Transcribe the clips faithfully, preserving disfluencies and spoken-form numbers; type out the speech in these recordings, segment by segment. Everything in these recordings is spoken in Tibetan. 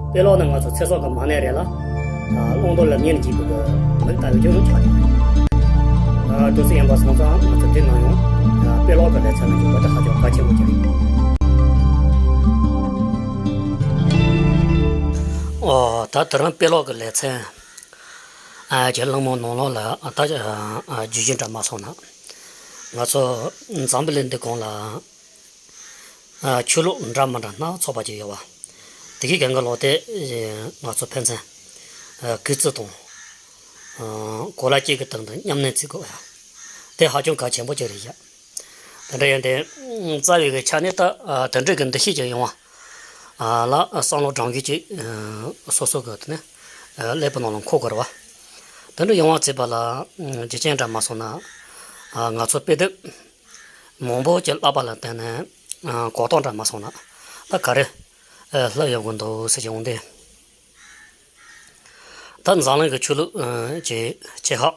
དཔེ་ཀློག་ནི་ང་ཚོ་ཚེ་སྲོག་གི་མ་ཎི་རེད་ལ། ཨ། བླང་དོར་ལ་ཉན་གྱིས་པའི་མིག་ལྟ་བུའི་ཆོས་ལུགས་ཆགས་ཡོད། ཨ། དུས་ཚོད་ཡིན་པ་སོང་ཙང་ང་ཚོ་འདི་ནང་ཡང་། ཨ། དཔེ་ཀློག་གི་ལེ་ཚན་ལ་འཇུག་པ་དེ་ཧ་ཅང་གལ་ཆེན་པོ་ཅིག་རེད། ཨོ། ད་དེ་རིང་དཔེ་ཀློག་གི་ལེ་ཚན། ཨ། ཀྱི་གླེང་མོལ་ནང་ལོགས་ལ། ཨ། ད། ཨ། རྒྱུད་བཞི་འདྲ་མ་སོང་ན། ང་ཚོ་འཛམ་བུ་གླིང་འདི་སྒང་ལ། ཨ། ཆོས་ལུགས་འདྲ་མི་འདྲ་སྣ་ཚོགས་པ་ཅིག་ཡོད་པ། དེ་གའི་སྒང་ག་ལོག་དེ་ང་ཚོ་ཕན་ཚུན། ཨ། གུས་བརྩི་དང་། ཨ། གོ་ལ་གཅིག་གི་སྟེང་དུ་མཉམ་གནས་བརྩི་དགོས་ཡ། དེ་ཧ་ཅང་གལ་ཆེན་པོ་ཅིག་རེད་ཡ། དེ་འདྲ་ཡིན་ཏེ། རྩ་བའི་གི་ཆ་ནས་ད། ཨ། དེ་འདྲ་གི་འདུ་ཤེས་ཅིག་ཡོང་བ། ཨ། ལ་བསམ་བློ་དྲང་གི་ཅིག། ཨ། སོ་སོ་གི་དེ་ནས། ཨ། ཀླད་པའི་ནང་ལ་འཁོར་དགོས་རེད་བ། དེ་འདྲ་ཡོང་བ་བརྩིས་པ་ལ། ཨ། རྒྱུ་རྐྱེན་འདྲ་མ་སོང་ན། ཨ། ང་ཚོ་དཔེ་དེབ་མང་པོ་ཅིག་བཀླགས་པ་ལ་བརྟེན་ནས། ཨ། གོ་རྟོགས་འདྲ་མ་སོང་ན། ད་ག་རེ། ཨ། ལྷག་ཡོང་གི་འདུག་ཟེར་གྱི་འོང་དེ། ད་འཛམ་གླིང་གི་ཆོས་ལུགས། ཨ། ཅིག་ཆེ་ཁག་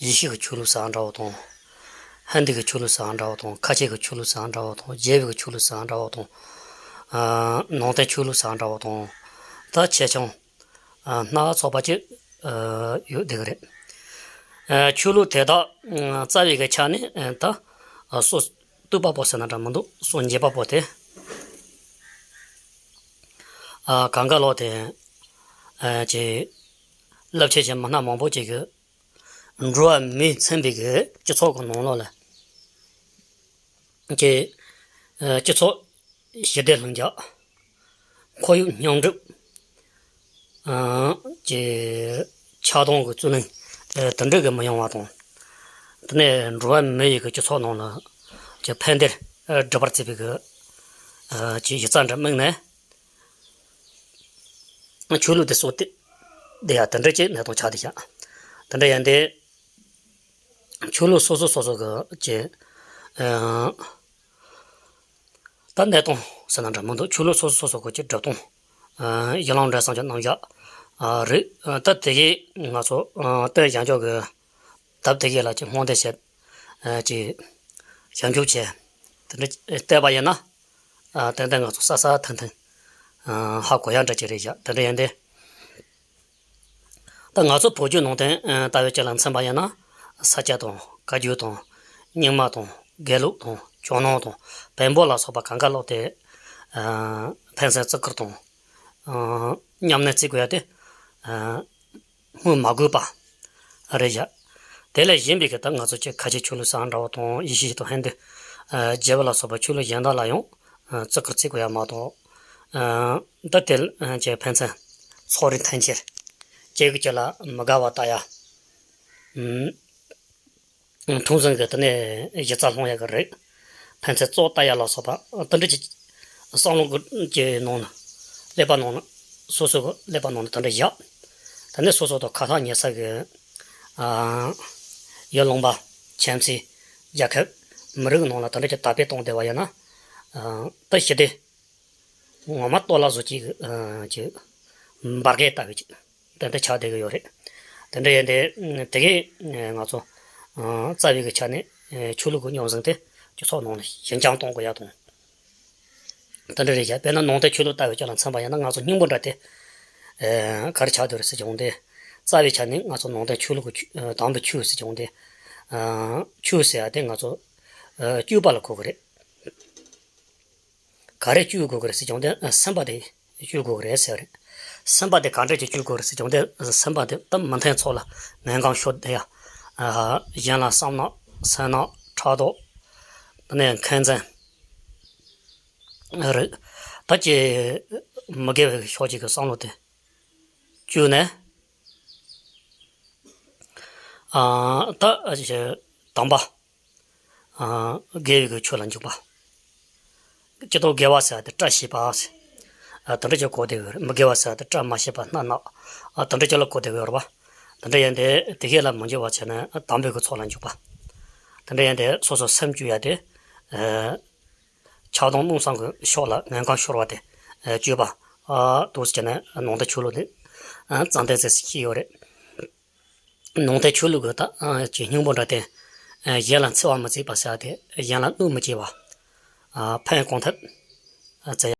ཡེ་ཤུ་གི་ཆོས་ལུགས་ཟེར་བ་འདྲ་བོ་དང་། ཧན་དི་གི་ཆོས་ལུགས་ཟེར་བ་འདྲ་བོ་དང་། ཁ་ཆེ་གི་ཆོས་ལུགས་ཟེར་བ་འདྲ་བོ་དང་། རྒྱལ་བའི་གི་ཆོས་ལུགས་ཟེར་བ་འདྲ་བོ་དང་། ཨ། ནང་བསྟན་ཆོས་ལུགས་ཟེར་བ་འདྲ་བོ་དང་། ད་ཆེ་ཆུང་། ཨ། སྣ་ཚོགས་པ་ཅིག། ཨ། ཡོད་བསྡད་ཀྱི་རེད། ཨ། ཆོས་ལུགས་དེ་དག། ཨ། རྩ་བའི་གི་ཆ་ནས། ཨ། ད། ཨ། སོ་གཏུག་པ་པོ་ཟེར་ན་འདྲ་མི་འདུག་སོ་འབྱེད་པ་པོ་དེ། ཨ། གང་ག་ལོག་དེ། ཨ། ཅིག་རླབས་ཆེན་གྱི་མི་སྣ་མང་པོ་ཅིག་གིས་འགྲོ་བ་མིས་མཚོན་པའི་གི་སྤྱི་ཚོགས་ཀྱི་ནང་ལོགས་ལ། ཀྱི། ཨ། སྤྱི་ཚོགས་ཞི་བདེ་ལྷིང་འཇགས། ཁོར་ཡུག་སྙོམས་སྒྲིག། ཨ། ཀྱི་ཆགས་སྡང་གི་རྩོད་གླེང་། ཨ། དེ་འདྲ་གི་མི་ཡོང་བ་དང་། དེ་ནས་འགྲོ་བ་མི་ཡི་གི་སྤྱི་ཚོགས་ནང་ལ་ཀྱི་ཕན་བདེ་སྒྲུབ་པར་བྱེད་པའི་གི། ཨ། ཀྱི་ཡིག་ཚང་འདྲ་དམིགས་ནས། ཆོས་ལུགས་དེ་སོགས་དེ། དེ་ཡང་དེ་འདྲ་ཅིག་གནས་སྟངས་ཆགས་བསྡད་ཤག་དེ་འདྲ་ཡིན་ཏེ། ཆོས་ལུགས་སོ་སོ་སོ་སོ་གི་ཀྱི། ཨ། ད་གནས་སྟངས་ཟེར་ན་འདྲ་མི་འདུག་ཆོས་ལུགས་སོ་སོ་སོ་སོ་གི་ཀྱི་སྒྲུབ་སྟངས། ཨ། གཞི་ལམ་འབྲས་གསུམ་གྱི་རྣམ་གཞག་ཨ། རེད། ཨ། ད་དེ་གའི་ང་ཚོ། ཨ། བསྟན་བྱང་ཆུབ་ཀྱི་དེབ་དེ་གའི་ལ་ཀྱི་སྨོན་འདུན་བྱས། ཨ། ཀྱི་བྱང་ཆུབ་བྱས། དེ་འདྲ་བལྟས་པ་ཡིན་ན། ཨ། ཏན་ཏན་ང་ཚོ་གསལ་གསལ་ཐིང་ཐིང་། ཨ། ཧ་གོ་ཡ་འདྲ་ཅིག་རེད་བཞག་དེ་འདྲ་ཡིན་ཏེ། ད་ང་ཚོ་བོད་བརྒྱུད་ནང་བསྟན། ཨ། ལྟ་བའི་སྤྱི་ལ་མཚོན་པ་ཡིན་ན། ས་སྐྱ་དང་བཀའ་བརྒྱུད་དང་། རྙིང་མ་དང་། དགེ་ལུགས་དང་། ཇོ་ནང་དང་། བོན་པོ་ལ་སོགས་པ་གང་ག་ལོག་དེ། ཨ། ཕན་ཚུན་བརྩི་བཀུར་དང་། ཨ། མཉམ་གནས་བརྩི་དགོས་ཡ་དེ། ཨ། སྨོས་མ་དགོས་པ་རེད་བཞག་དེ་ལས་གཞན་པའི་གི་ད་ང་ཚོ་ཀྱི་ཁ་ཆེ་ཆོས་ལུགས་ཟེར་བ་འདྲ་བོ་དང་། ཡེ་ཤུ་དང་ཧིན་དུ། ཨ། རྒྱལ་བ་ལ་སོགས་པ་ཆོས་ལུགས་གཞན་དག་ལ་ཡང་། ཨ། བརྩི་བཀུར་བརྩི་དགོས་ཡ་མ་གཏོགས། ཨ། ད་དེ་ཀྱི་ཕན་ཚུན་ཚོགས་རིགས་མཐུན་ཁྱེར་བཅས་ཀྱི་ལ་མི་དགའ་བ་ལྟ་ཡ། ཨ། མཐོང་ཟིན་གི་དེ་ནས་གཞི་རྩ་སློང་ཡ་གི་རེད། ཕན་ཚུན་བཙོག་ལྟ་ཡ་ལ་སོགས་པ་དེ་འདྲ་ཅིག་བསམ་བློ་གི་ནང་ན། ཀླད་པ་ནང་ན། སོ་སོ་གི་ཀླད་པ་ནང་ན་དེ་འདྲ་བཞག་དེ་ནས་སོ་སོ་དང་ཁ་ལྷག་ཉེ་ས་གི། ཨ། ཡུལ་ལུང་པ། ཁྱིམ་མཚེས། རྒྱལ་ཁབ། མི་རིགས་ནང་ལ་དེ་འདྲ་ཅིག་དར་སྤེལ་གཏོང་བསྡད་པ་ཡིན་ན། ཨ། ད་ཞི་བདེ། ངོ་མ་ལྟོ་ལ་བཟོ་གཅིག་གི། ཨ། ཅིག་འབར་གས་ལྟ་བུ་ཅིག་དེ་འདྲ་ཆགས་བསྡད་ཀྱི་ཡོད་རེད། དེ་འདྲ་ཡིན་ཏེ། དེ་གས་ང་ཚོ། ཨ། རྩ་བའི་གི་ཆ་ནས། ཨ། ཆོས་ལུགས་ཀྱི་རྙོག་ཟིང་དེ་སྤྱི་ཚོགས་ནང་ལ་ཞི་འཇམ་གཏོང་དགོས་ཡ་དང་། དེ་འདྲ་རེད་བཞག་དཔེར་ན་ནང་བསྟན་ཆོས་ལུགས་ལྟ་བུའི་ཆ་ལ་མཚོན་པ་ཡིན་ན། ང་ཚོ་སྙིང་པོ་འདྲ་དེ། ཨ། ག་རེ་ཆགས་བསྡད་རེད་ཟེར་གྱི་འོང་དེ། རྩ་བའི་ཆ་ནས་ང་ཚོ་ནང་བསྟན་ཆོས་ལུགས་ཀྱི་ཆོས། དམ་པའི་ཆོས་ཟེར་གྱི་འོང་དེ། ཨ། ཆོས་ཟེར་ཡ་དེ་ང་ཚོ། ཨ། སྤྱོད་པ་ལ་གོ་གི་རེད། ག་རེ་སྤྱོད་དགོས་ཀྱི་རེད་ཟེར་གྱི་འོང་དེ། ཨ། སེམས་པ་དེ་སྤྱོད་དགོས་ཀྱི་རེད་ཟེར་བ་རེད། སེམས་པ་དེ་ག་འདྲ་ཅིག་སྤྱོད་དགོས་རེད་ཟེར་གྱི་འོང་དེ། སེམས་པ་དེ་ད་མི་མཐུན་ཚོགས་ལ་ངན་གོམས་ཤོར་བསྡད་ཡ། ཨ། གཞན་ལ་བསམ་ནག་སེམས་ནག་ཕྲག་དོག་དེ་ནས་འཁོན་འཛིན་རེད། ད་ཅི་མི་དགེ་བའི་ཕྱོགས་ཅིག་གི་བསམ་བློ་དེ་བཅོས་ནས། ཨ། ད་དམ་པ། ཨ། དགེ་བའི་གི་ཆོས་ལ་འཇུག་པ། སྤྱིར་བཏང་དགེ་བ་ཟེར་བ་དེ་བཀྲ་ཤིས་པ་ཟེར། ཨ། དེ་འདྲ་ཅིག་གོ་བསྡད་ཡོད་རེད། མི་དགེ་བ་ཟེར་བ་དེ་བཀྲ་མ་ཤིས་པ་མནར་གནག་ཨ། དེ་འདྲ་ཅིག་ལ་གོ་བསྡད་ཡོད་རེད་པ། དེ་འདྲ་ཡིན་ཏེ་དེ་གས་ལ་མི་འཇུག་པ་བྱས་ནས་དམ་པའི་གི་ཚོགས་ལ་འཇུག་པ། དེ་འདྲ་ཡིན་ཏེ་སོ་སོ་སེམས་བཅོས་ཡ་དེ། ཨ། ཆགས་སྡང་མནོ་བསམ་གྱི་ཕྱོགས་ལ་ངན་གོམས་ཤོར་བ་དེ། ཨ། བཅོས་པ། ཨ། འདུག་སེ་བྱས་ནས་ནང་བསྟན་ཆོས་ལུགས་དེ། ཨ། རྩ་འདེགས་ཟེར་ཞིག་ཡོད་རེད། ནང་བསྟན་ཆོས་ལུགས་ཀྱི་ད། ཨ། ཀྱི་སྙིང་པོ་འདྲ་དེ། ཨ། གཞན་ལ་འཚེ་བ་མི་བྱེད་པ་ཟེར་ཏེ། གཞན་ལ་གནོད་མི་བྱེད་པ། ཨ། ཕན་གང་ཐུབ། ཨ། བྱེད་